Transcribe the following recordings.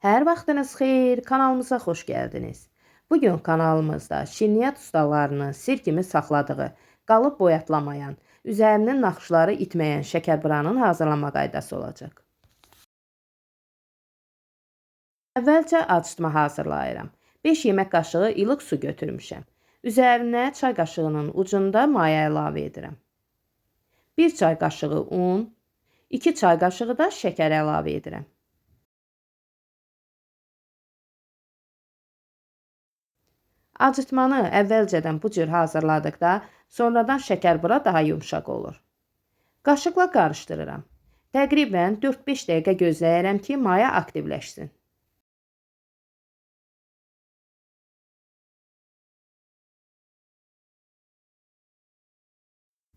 Hər vaxtınız xeyir, kanalımıza xoş gəldiniz. Bugün kanalımızda şirniyyat ustalarının sir kimi saxladığı, qalıb boyatlamayan, üzərinin naxışları itməyən şəkərburanın hazırlanma qaydası olacaq. Əvvəlcə acıtma hazırlayıram. 5 yemək qaşığı ilıq su götürmüşəm. Üzərinə çay qaşığının ucunda maya əlavə edirəm. 1 çay qaşığı un, 2 çay qaşığı da şəkər əlavə edirəm. Acıtmanı əvvəlcədən bu cür hazırladıqda, sonradan şəkərbura daha yumşaq olur. Qaşıqla qarışdırıram. Təqribən 4-5 dəqiqə gözləyirəm ki, maya aktivləşsin.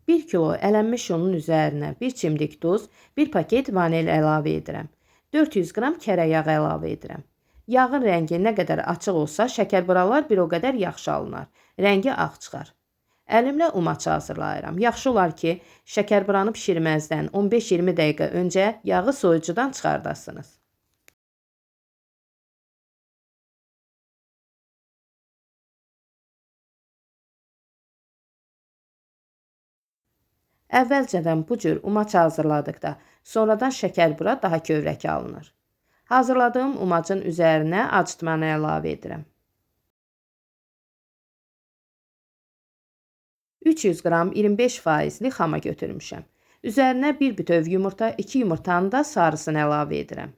Bir kilo ələnmiş unun üzərinə 1 çimdik duz, 1 paket vanil əlavə edirəm. 400 qram kərə yağı əlavə edirəm. Yağın rəngi nə qədər açıq olsa, şəkərburalar bir o qədər yaxşı alınar. Rəngi ağ çıxar. Əlimlə umaç hazırlayıram. Yaxşı olar ki, şəkərburanı bişirməzdən 15-20 dəqiqə öncə yağı soyucudan çıxardasınız. Əvvəlcədən bu cür umaç hazırladıqda, sonradan şəkərbura daha kövrək alınır. Hazırladığım umacın üzərinə acıtmanı əlavə edirəm. 300 qram 25%li xama götürmüşəm. Üzərinə bir bütöv yumurta, 2 yumurtanın da sarısını əlavə edirəm.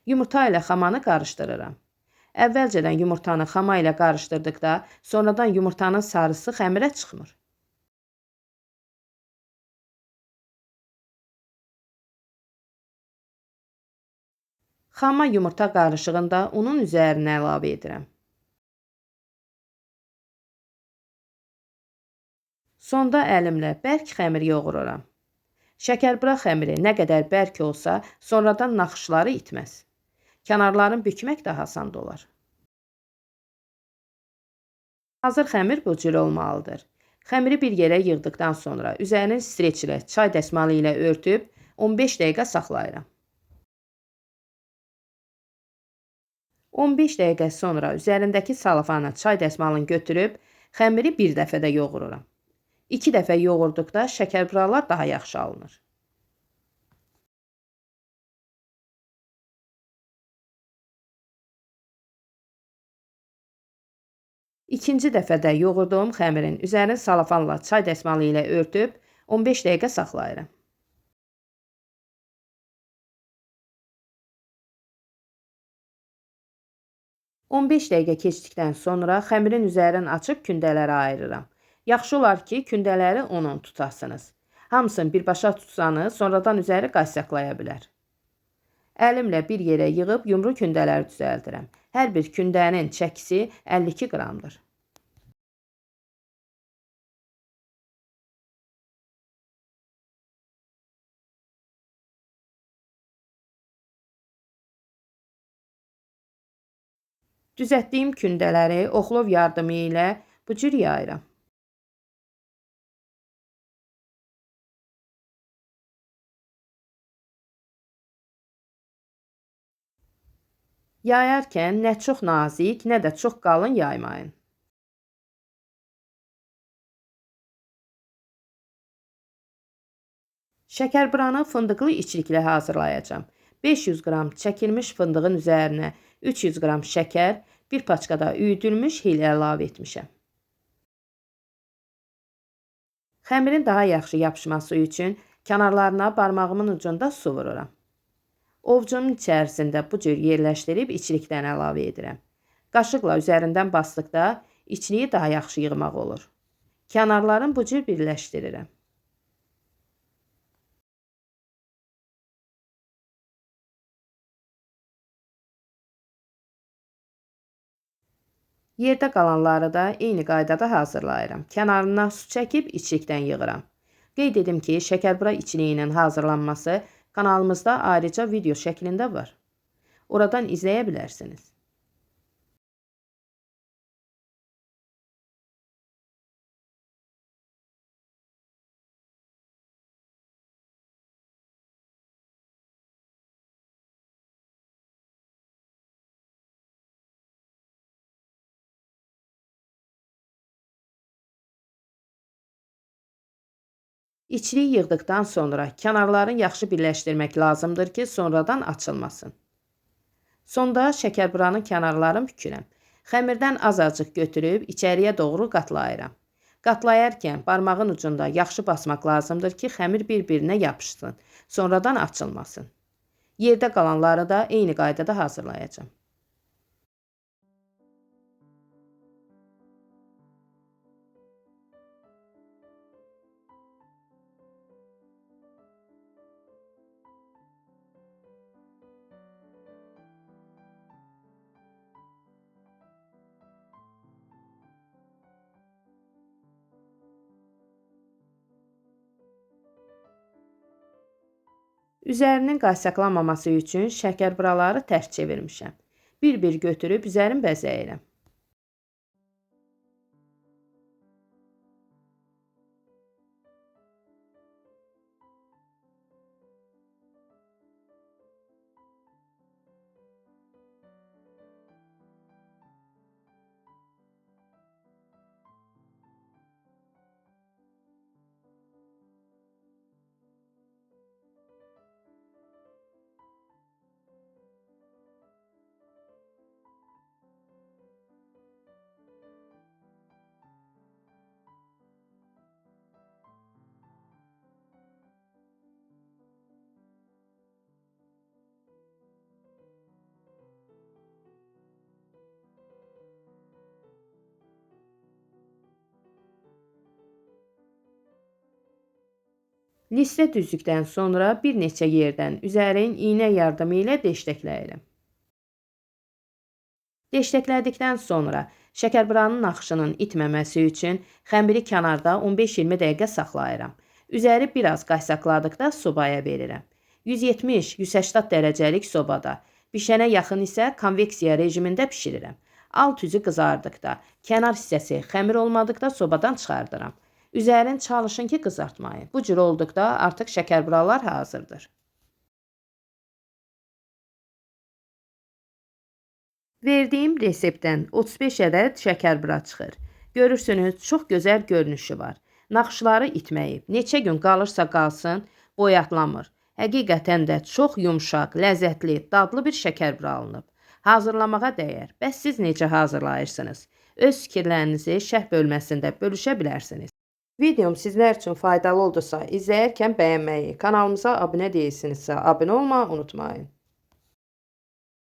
Yumurta ilə xamanı qarışdırıram. Əvvəlcədən yumurtanı xama ilə qarışdırdıqda, sonradan yumurtanın sarısı xəmirə çıxmır. Xama yumurta qarışığında unun üzərinə əlavə edirəm. Sonda əlimlə bərk xəmir yoğururam. Şəkərbura xəmiri nə qədər bərk olsa, sonradan naxışları itməz. Kənarlarını bükmək daha asan olar. Hazır xəmir bu cür olmalıdır. Xəmiri bir yerə yığdıqdan sonra üzərini streç ilə, çay dəsmalı ilə örtüb 15 dəqiqə saxlayıram. 15 dəqiqə sonra üzərindəki salafanı, çay dəsmalını götürüb xəmiri bir dəfədə yoğururam. 2 dəfə yoğurduqda şəkərburalar daha yaxşı alınır. İkinci dəfədə yoğurduğum xəmirin üzərini salafanla, çay dəsmalı ilə örtüb 15 dəqiqə saxlayıram. 15 dəqiqə keçdikdən sonra xəmirin üzərini açıb kündələrə ayırıram. Yaxşı olar ki, kündələri 10-10 tutasınız. Hamısını birbaşa tutsanız, sonradan üzəri qaysaqlaya bilər. Əlimlə bir yerə yığıb yumru kündələri düzəldirəm. Hər bir kündənin çəkisi 52 qramdır. Düzəltdiyim kündələri oxlov yardımı ilə bu cür yayıram. Yayarkən nə çox nazik, nə də çox qalın yaymayın. Şəkərburanı fındıqlı içliklə hazırlayacağam. 500 qram çəkilmiş fındığın üzərinə 300 qram şəkər, bir paçka da üyüdülmüş hil əlavə etmişəm. Xəmirin daha yaxşı yapışması üçün kənarlarına barmağımın ucunda su vururam. Ovcumun içərisində bu cür yerləşdirib içlikdən əlavə edirəm. Qaşıqla üzərindən basdıqda içliyi daha yaxşı yığmaq olur. Kənarlarını bu cür birləşdirirəm. Yerdə qalanları da eyni qaydada hazırlayıram. Kənarına su çəkib içlikdən yığıram. Qeyd edim ki, şəkərbura içliyinin hazırlanması kanalımızda ayrıca video şəklində var. Oradan izləyə bilərsiniz. İçliyi yığdıqdan sonra kənarlarını yaxşı birləşdirmək lazımdır ki, sonradan açılmasın. Sonda şəkərburanın kənarlarını bükürəm. Xəmirdən azacıq götürüb içəriyə doğru qatlayıram. Qatlayarkən barmağın ucunda yaxşı basmaq lazımdır ki, xəmir bir-birinə yapışsın, sonradan açılmasın. Yerdə qalanları da eyni qaydada hazırlayacağam. Üzərinin qaysaqlanmaması üçün şəkərburaları tərs çevirmişəm. Bir-bir götürüb üzərini bəzəyirəm. Listə düzdükdən sonra bir neçə yerdən üzərin iynə yardımı ilə deşləkləyirəm. Deşləklədikdən sonra şəkərburanın naxışının itməməsi üçün xəmiri kənarda 15-20 dəqiqə saxlayıram. Üzəri biraz qaysaqladıqda sobaya verirəm. 170-180 dərəcəlik sobada, bişənə yaxın isə konveksiya rejimində bişirirəm. Alt üzü qızardıqda, kənar hissəsi xəmir olmadıqda sobadan çıxardıram. Üzərini çalışın ki, qızartmayın. Bu cür olduqda artıq şəkərburalar hazırdır. Verdiyim reseptdən 35 ədəd şəkərbura çıxır. Görürsünüz, çox gözəl görünüşü var. Naxışları itməyib. Neçə gün qalırsa qalsın, boyatlamır. Həqiqətən də çox yumşaq, ləzzətli, dadlı bir şəkərbura alınıb. Hazırlamağa dəyər. Bəs siz necə hazırlayırsınız? Öz fikirlərinizi şərh bölməsində bölüşə bilərsiniz. Videom sizlər üçün faydalı oldusa, izləyərkən bəyənməyi, kanalımıza abunə deyilsinizsə, abunə olmağı unutmayın.